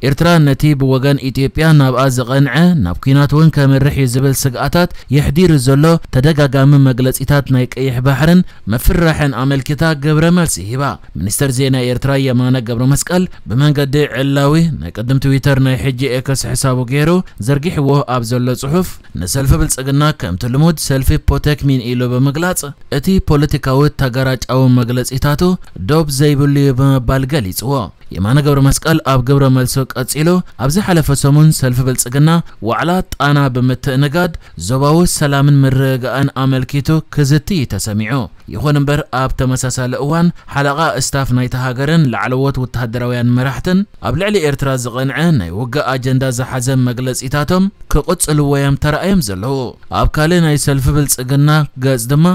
ኤርትራ ነቲ ብወገን ኢትዮጵያ ናብኣ ዝቐንዐ ናብ ኲናት እውን ከምርሕ እዩ ዝብል ስግኣታት የሕዲሩ ዘሎ ተደጋጋሚ መግለጺታት ናይ ቀይሕ ባሕርን ምፍርራሕን ኣመልኪታ ግብረ መልሲ ሂባ። ሚኒስተር ዜና ኤርትራ የማነ ገብረ መስቀል ብመንገዲ ዕላዊ ናይ ቅድም ትዊተር ናይ ሕጂ ኤክስ ሕሳቡ ገይሩ ዘርጊሕዎ ኣብ ዘሎ ጽሑፍ፣ ንሰልፊ ብልጽግና ከምቲ ልሙድ ሰልፊ ፖተክሚን ኢሉ ብምግላጽ፣ እቲ ፖለቲካዊ ተጋራጫዊ መግለጺታቱ ዶብ ዘይብሉ እዩ ብምባል ገሊጽዎ። የማነ ገብረ መስቀል ኣብ ግብረ መልሱ ቀጺሉ፣ ኣብ ዝሓለፈ ሰሙን ሰልፊ ብልጽግና ዋዕላ ጣና ብምትእንጋድ ዞባዊ ሰላምን ምርግጋእን ኣመልኪቱ ክዝቲ እዩ ተሰሚዑ። ይኹን እምበር ኣብ ተመሳሳሊ እዋን ሓለቓ እስታፍ ናይታ ሃገርን ላዕለዎት ወተሃደራውያን መራሕትን ኣብ ልዕሊ ኤርትራ ዝቐንዐ ናይ ውግእ ኣጀንዳ ዝሓዘ መግለጺታቶም ክቕጽልዎ እዮም ተራእዮም ዘለዉ። ኣብ ካልእ ናይ ሰልፊ ብልጽግና ገጽ ድማ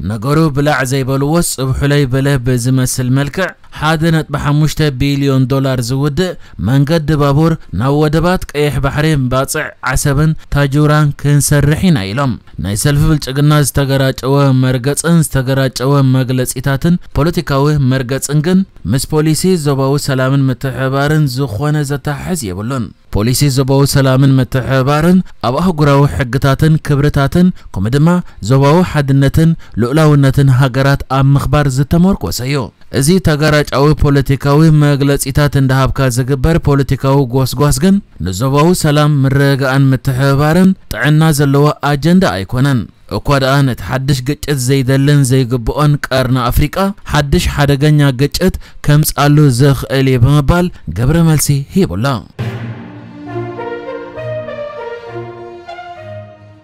ነገሩ ብላዕ ዘይበልዎ ጽብሑለይ በለ ብዝመስል መልክዕ ሓደ ነጥቢ ሓሙሽተ ቢልዮን ዶላር ዝውድእ መንገዲ ባቡር ናብ ወደባት ቀይሕ ባሕሪ ባጽዕ ዓሰብን ታጁራን ክንሰርሕ ኢና ኢሎም። ናይ ሰልፊ ብልጽግና ዝተገራጨወ መርገጽን ዝተገራጨወ መግለጺታትን ፖለቲካዊ መርገጽን ግን ምስ ፖሊሲ ዞባዊ ሰላምን ምትሕብባርን ዝኾነ ዘተሓሕዝ የብሉን። ፖሊሲ ዞባዊ ሰላምን ምትሕብባርን ኣብ ኣህጉራዊ ሕግታትን ክብርታትን ከምኡ ድማ ዞባዊ ሓድነትን ልኡላውነትን ሃገራት ኣብ ምኽባር ዝተመርኮሰ እዩ። እዚ ተጋራጫዊ ፖለቲካዊ መግለጺታት እንዳሃብካ ዝግበር ፖለቲካዊ ጎስጓስ ግን ንዞባዊ ሰላም ምርግጋእን ምትሕብባርን ጥዕና ዘለዎ ኣጀንዳ ኣይኮነን። እኳ ደኣ ነቲ ሓድሽ ግጭት ዘይደልን ዘይግብኦን ቀርኒ ኣፍሪቃ ሓድሽ ሓደገኛ ግጭት ከምጽኣሉ ዝኽእል እዩ ብምባል ግብረ መልሲ ሂቡላ።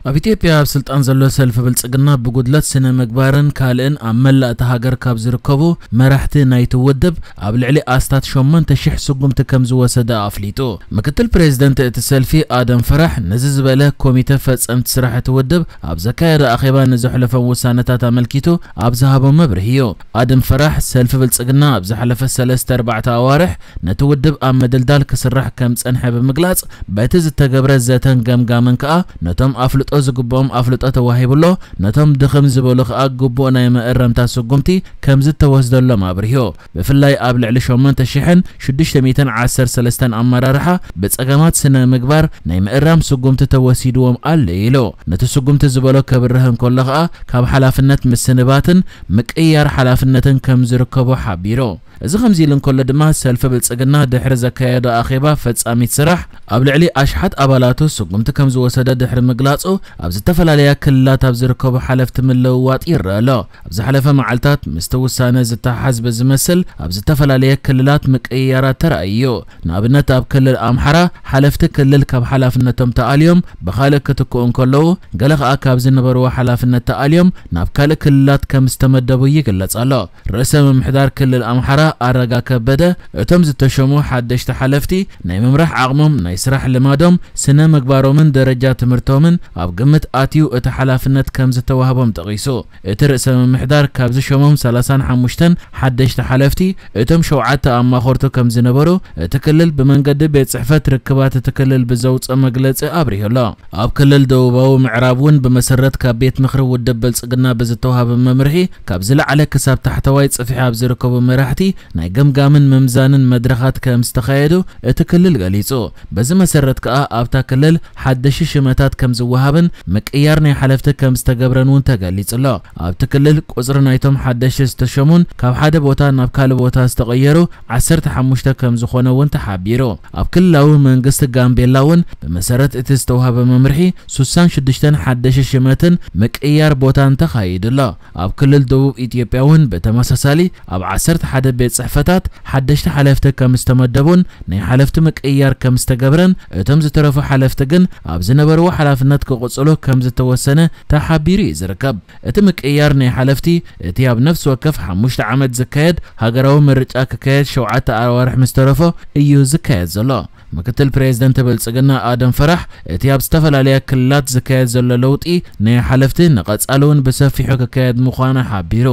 ኣብ ኢትዮጵያ ኣብ ስልጣን ዘሎ ሰልፊ ብልጽግና ብጉድለት ስነ ምግባርን ካልእን ኣብ መላእ እታ ሃገር ካብ ዝርከቡ መራሕቲ ናይቲ ውድብ ኣብ ልዕሊ ኣስታት ሸሞንተ ሽሕ ስጉምቲ ከም ዝወሰደ ኣፍሊጡ። ምክትል ፕሬዝደንት እቲ ሰልፊ ኣደም ፈራሕ ነዚ ዝበለ ኮሚተ ፈጸምቲ ስራሕ እቲ ውድብ ኣብ ዘካየዶ ኣኼባ ንዘሕለፎም ውሳነታት ኣመልኪቱ ኣብ ዝሃቦ መብርሂ እዩ። ኣደም ፈራሕ ሰልፊ ብልጽግና ኣብ ዝሓለፈ ሰለስተ ኣርባዕተ ኣዋርሕ ነቲ ውድብ ኣብ ምድልዳል ክስራሕ ከም ጸንሐ ብምግላጽ፣ በቲ ዝተገብረ ዘተን ገምጋምን ከኣ ነቶም ኣፍልጦ ዝግብኦም ኣፍልጦ ተዋሂቡሎ፣ ነቶም ድኽም ዝበሉ ከኣ ግቡእ ናይ መእረምታ ስጉምቲ ከም ዝተወስደሎም ኣብርሂዎ። ብፍላይ ኣብ ልዕሊ ሸሞንተ ሽሕን ሽዱሽተ ሚእትን ዓሰርተ ሰለስተን ኣመራርሓ ብጸገማት ስነ ምግባር ናይ ምእራም ስጉምቲ ተወሲድዎም ኣሎ ኢሉ። ነቲ ስጉምቲ ዝበሎ ከብርህ እንከሎ ከኣ ካብ ሓላፍነት ምስንባትን ምቅያር ሓላፍነትን ከም ዝርከቦ ሓቢሩ። እዚ ከምዚ ኢሉ እንከሎ ድማ ሰልፊ ብልጽግና ድሕሪ ዘካየዶ ኣኼባ ፈጻሚት ስራሕ ኣብ ልዕሊ ኣሽሓት ኣባላቱ ስጉምቲ ከም ዝወሰደ ድሕሪ ምግላጹ ኣብ ዝተፈላለያ ክልላት ኣብ ዝርከቡ ሓለፍቲ ምልውዋጥ ይረአ ኣሎ። ኣብ ዝሓለፈ መዓልታት ምስቲ ውሳነ ዝተሓሓዝ ብዝመስል ኣብ ዝተፈላለየ ክልላት ምቅይያራት ተራእዩ። ንኣብነት ኣብ ክልል ኣምሓራ ሓለፍቲ ክልል ካብ ሓላፍነቶም ተኣልዮም ብኻልእ ክትክኡ እንከለዉ፣ ገለ ኸኣ ካብ ዝነበርዎ ሓላፍነት ተኣልዮም ናብ ካልእ ክልላት ከም ዝተመደቡ ይግለጽ ኣሎ። ርእሰ ምምሕዳር ክልል ኣምሓራ ኣረጋ ከበደ እቶም ዝተሸሙ ሓደሽቲ ሓለፍቲ ናይ ምምራሕ ዓቕሞም፣ ናይ ስራሕ ልማዶም፣ ስነ ምግባሮምን ደረጃ ትምህርቶምን ኣብ ግምት ኣትዩ እቲ ሓላፍነት ከም ዝተዋህቦም ጠቒሱ። እቲ ርእሰ ምምሕዳር ካብ ዝሸሞም ሰላሳን ሓሙሽተን ሓደሽቲ ሓለፍቲ እቶም ሸውዓተ ኣማኸርቱ ከም ዝነበሩ እቲ ክልል ብመንገዲ ቤት ጽሕፈት ርክባት እቲ ክልል ብዘውፅኦ መግለጺ ኣብሪሁ ኣሎ። ኣብ ክልል ደቡባዊ ምዕራብ እውን ብመሰረት ካብ ቤት ምኽሪ ውድብ ብልጽግና ብዝተዋሃበ መምርሒ ካብ ዝለዓለ ክሳብ ታሕተዋይ ጽፍሒ ኣብ ዝርከቡ መራሕቲ ናይ ገምጋምን ምምዛንን መድረኻት ከም ዝተኻየዱ እቲ ክልል ገሊጹ። በዚ መሰረት ከኣ ኣብታ ክልል ሓደሽ ሽመታት ከም ዝወሃብን ምቅያር ናይ ሓለፍቲ ከም ዝተገብረን እውን ተገሊጹ ኣሎ። ኣብቲ ክልል ቁጽሪ ናይቶም ሓደሽ ዝተሸሙን ካብ ሓደ ቦታ ናብ ካልእ ቦታ ዝተቐየሩ ዓሰርተ ሓሙሽተ ከም ዝኾነ እውን ተሓቢሩ። ኣብ ክልላዊ መንግስቲ ጋምቤላ እውን ብመሰረት እቲ ዝተዋህበ መምርሒ ሱሳን ሽዱሽተን ሓደሽ ሽመትን ምቅያር ቦታን ተኻይዱ ኣሎ። ኣብ ክልል ደቡብ ኢትዮጵያ እውን ብተመሳሳሊ ኣብ ዓሰርተ ሓደ ቤት ጽሕፈታት ሓደሽቲ ሓለፍቲ ከም ዝተመደቡን ናይ ሓለፍቲ ምቅያር ከም ዝተገብረን እቶም ዝተረፉ ሓለፍቲ ግን ኣብ ዝነበርዎ ሓላፍነት ክቕጽሉ ከም ዝተወሰነ ተሓቢሩ እዩ ዝርከብ። እቲ ምቅያር ናይ ሓለፍቲ እቲ ኣብ ነፍሲ ወከፍ ሓሙሽተ ዓመት ዝካየድ ሃገራዊ ምርጫ ክካየድ ሸውዓተ ኣዋርሕ ምስ ተረፎ እዩ ዝካየድ ዘሎ። ምክትል ፕሬዝደንት ብልጽግና ኣደም ፈራሕ እቲ ኣብ ዝተፈላለያ ክልላት ዝካየድ ዘሎ ለውጢ ናይ ሓለፍቲ ንቐጻሊ እውን ብሰፊሑ ክካየድ ምዃኑ ሓቢሩ።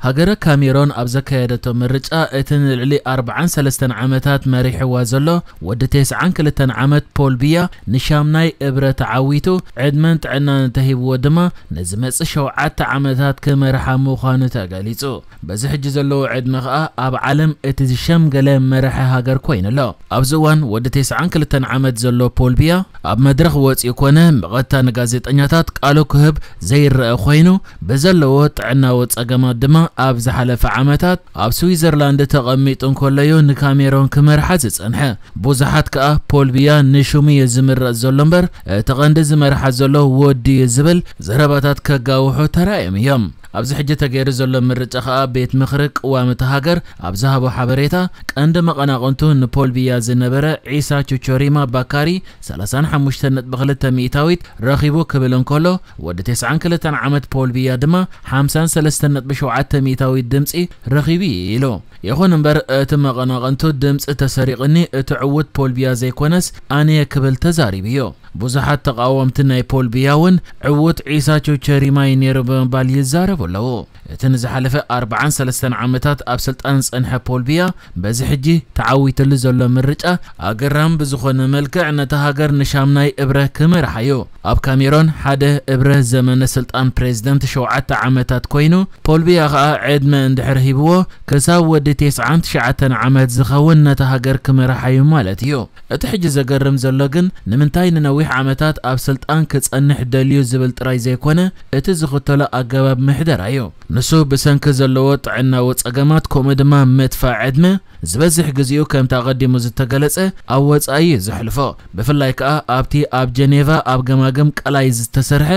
ሃገረ ካሜሮን ኣብ ዘካየደቶ ምርጫ፣ እቲ ንልዕሊ ኣርባዓን ሰለስተን ዓመታት መሪሕዋ ዘሎ ወዲ ተስዓን ክልተን ዓመት ፖል ቢያ ንሻምናይ እብረ ተዓዊቱ፣ ዕድመን ጥዕናን እንተሂብዎ ድማ፣ ንዝመጽእ ሸውዓተ ዓመታት ክመርሓ ምዃኑ ተገሊጹ። በዚ ሕጂ ዘለዎ ዕድመ ከኣ ኣብ ዓለም እቲ ዝሸምገለ መራሒ ሃገር ኮይኑ ኣሎ። ኣብዚ እዋን ወዲ ተስዓን ክልተን ዓመት ዘሎ ፖል ቢያ ኣብ መድረኽ ወጺኡ ኮነ ብቐጥታ ንጋዜጠኛታት ቃሉ ክህብ ዘይረአ ኮይኑ፣ ብዘለዎ ጥዕናዊ ጸገማት ድማ ኣብ ዝሓለፈ ዓመታት ኣብ ስዊዘርላንድ ተቐሚጡ እንከሎ'ዩ ንካሜሮን ክመርሓ ዝጸንሐ። ብዙሓት ከኣ ፖል ቢያ ንሽሙ እዩ ዝምረጽ ዘሎ እምበር፣ እቲ ቀንዲ ዝመርሓ ዘሎ ወዲ እዩ ዝብል ዘረባታት ከጋውሑ ተራእዮም እዮም። ኣብዚ ሕጂ ተገይሩ ዘሎ ምርጫ ከኣ ቤት ምኽሪ ቅዋም እታ ሃገር ኣብ ዝሃቦ ሓበሬታ፣ ቀንዲ መቐናቕንቱ ንፖል ቢያ ዝነበረ ዒሳ ቹቾሪማ ባካሪ ሰላሳን ሓሙሽተን ነጥቢ ክልተ ሚእታዊት ረኺቡ ክብል እንከሎ፣ ወዲ ተስዓን ክልተን ዓመት ፖል ቢያ ድማ ሓምሳን ሰለስተን ነጥቢ ሸውዓተ ሚእታዊት ድምጺ ረኺቡ እዩ ኢሉ። ይኹን እምበር፣ እቲ መቐናቕንቱ ድምጺ ተሰሪቕኒ፣ እቲ ዕዉት ፖል ቢያ ዘይኮነስ ኣነየ ክብል ተዛሪቡ እዩ። ብዙሓት ተቓወምቲ ናይ ፖል ቢያ እውን ዕዉት ዒሳ ቹቸሪማ እዩ ነይሩ ብምባል ይዛረቡ ኣለዉ። እቲ ንዝሓለፈ ኣርባዓን ሰለስተን ዓመታት ኣብ ስልጣን ዝጸንሐ ፖል ቢያ በዚ ሕጂ ተዓዊትሉ ዘሎ ምርጫ ኣገራሚ ብዝኾነ መልክዕ ነታ ሃገር ንሻምናይ እብረ ክመርሓ እዩ። ኣብ ካሜሮን ሓደ እብረ ዘመነ ስልጣን ፕሬዝደንት ሸውዓተ ዓመታት ኮይኑ፣ ፖል ቢያ ኸኣ ዕድመ እንድሕር ሂብዎ ክሳብ ወዲ ተስዓን ትሽዓተን ዓመት ዝኸውን ነታ ሃገር ክመርሓ እዩ ማለት እዩ። እቲ ሕጂ ዘገርም ዘሎ ግን ንምንታይ ንነዊሕ ዓመታት ኣብ ስልጣን ክጸንሕ ደልዩ ዝብል ጥራይ ዘይኮነ፣ እቲ ዝኽተሎ ኣገባብ ምሕደራ እዩ። ንሱ ብሰንኪ ዘለዎ ጥዕናዊ ጸገማት ከምኡ ድማ ምጥፋእ ዕድመ ዝበዝሕ ግዜኡ ከምቲ ኣቐዲሙ ዝተገለጸ ኣብ ወጻኢ እዩ ዘሕልፎ። ብፍላይ ከኣ ኣብቲ ኣብ ጀኔቫ ኣብ ገማግም ቀላይ ዝተሰርሐ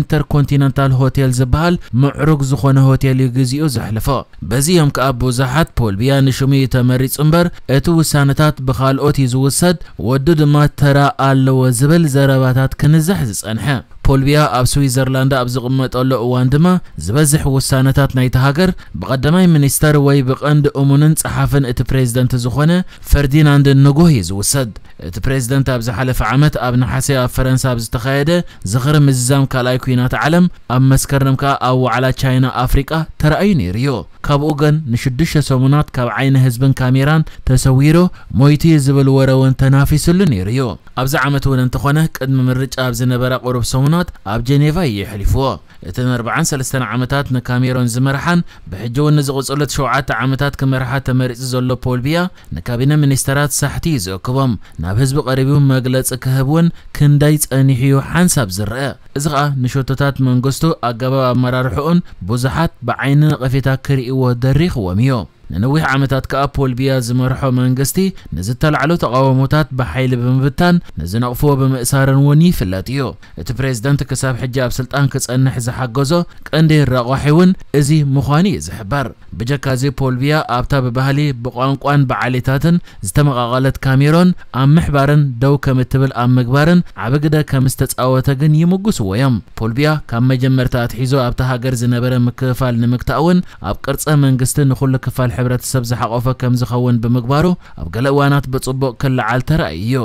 ኢንተርኮንቲነንታል ሆቴል ዝበሃል ምዕሩግ ዝኾነ ሆቴል እዩ ግዜኡ ዘሕልፎ። በዚ እዮም ከኣ ብዙሓት ፖል ቢያ ንሽሙ እዩ ተመሪጹ እምበር እቲ ውሳነታት ብኻልኦት እዩ ዝውሰድ፣ ወዱ ድማ ተራ ኣለዎ ዝብል ዘረባታት ክንዛሕ ዝጸንሐ። ፖል ቢያ ኣብ ስዊዘርላንድ ኣብ ዝቕመጠሉ እዋን ድማ ዝበዝሕ ውሳነታት ናይቲ ሃገር ብቐዳማይ ሚኒስተር ወይ ብቐንዲ እሙንን ጸሓፍን እቲ ፕሬዝደንት ዝኾነ ፈርዲናንድ ንጎህ እዩ ዝውሰድ። እቲ ፕሬዝደንት ኣብ ዝሓለፈ ዓመት ኣብ ነሓሰ ኣብ ፈረንሳ ኣብ ዝተኻየደ ዝኽሪ ምዝዛም ካልኣይ ኲናት ዓለም፣ ኣብ መስከረም ከኣ ኣብ ዋዕላ ቻይና ኣፍሪቃ ተራእዩ ነይሩ እዩ። ካብኡ ግን ንሽዱሽተ ሰሙናት ካብ ዓይኒ ህዝብን ካሜራን ተሰዊሩ ሞይቱ እዩ ዝብል ወረ እውን ተናፊስሉ ነይሩ እዩ። ኣብዚ ዓመት እውን እንተኾነ ቅድሚ ምርጫ ኣብ ዝነበራ ቁሩብ ሰሙናት ኣብ ጀኔቫ እዩ የሕሊፍዎ። እቲ ንኣርባዓን ሰለስተን ዓመታት ንካሜሮን ዝመርሓን ብሕጂ እውን ንዝቕጽሉ ሸውዓተ ዓመታት ክመርሓ ተመሪጹ ዘሎ ፖል ቢያ ንካቢነ ሚኒስተራት ሳሕቲ እዩ ዝእክቦም። ናብ ህዝቢ ቀሪቡ መግለጺ ክህብ እውን ክንደይ ጸኒሑ እዩ ሓንሳብ ዝረአ። እዚ ኸኣ ንሸቶታት መንግስቱ ኣገባብ ኣመራርሕኡን ብዙሓት ብዓይኒ ነቐፌታ ክርእይዎ ደሪኽዎም እዩ። ንነዊሕ ዓመታት ከኣ ፖል ቢያ ዝመርሖ መንግስቲ ንዝተላዕሉ ተቓውሞታት ብሓይሊ ብምብታን ንዝነቕፍዎ ብምእሳርን እውን ይፍለጥ እዩ። እቲ ፕሬዝደንት ክሳብ ሕጂ ኣብ ስልጣን ክጸንሕ ዝሓገዞ ቀንዲ ረቋሒ እውን እዚ ምዃኑ እዩ ዝሕበር። ብጀካ እዚ ፖል ቢያ ኣብታ ብባህሊ ብቋንቋን ብዓሌታትን ዝተመቓቐለት ካሜሮን ኣብ ምሕባርን ደው ከም እትብል ኣብ ምግባርን ዓቢ ግደ ከም ዝተጻወተ ግን ይምጉስዎ እዮም። ፖል ቢያ ካብ መጀመርታ ኣትሒዙ ኣብታ ሃገር ዝነበረ ምክፍፋል ንምግታእ እውን ኣብ ቅርጸ መንግስቲ ንኹሉ ክፋል ሕብረተሰብ ዝሓቖፈ ከም ዝኸውን ብምግባሩ ኣብ ገለ እዋናት ብጽቡቕ ክለዓል ተራእዩ እዩ።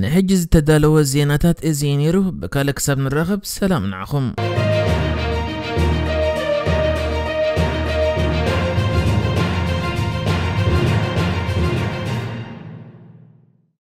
ንሕጂ ዝተዳለወ ዜናታት እዚ እዩ ነይሩ። ብካልእ ክሳብ ንራኸብ ሰላም ንዓኹም።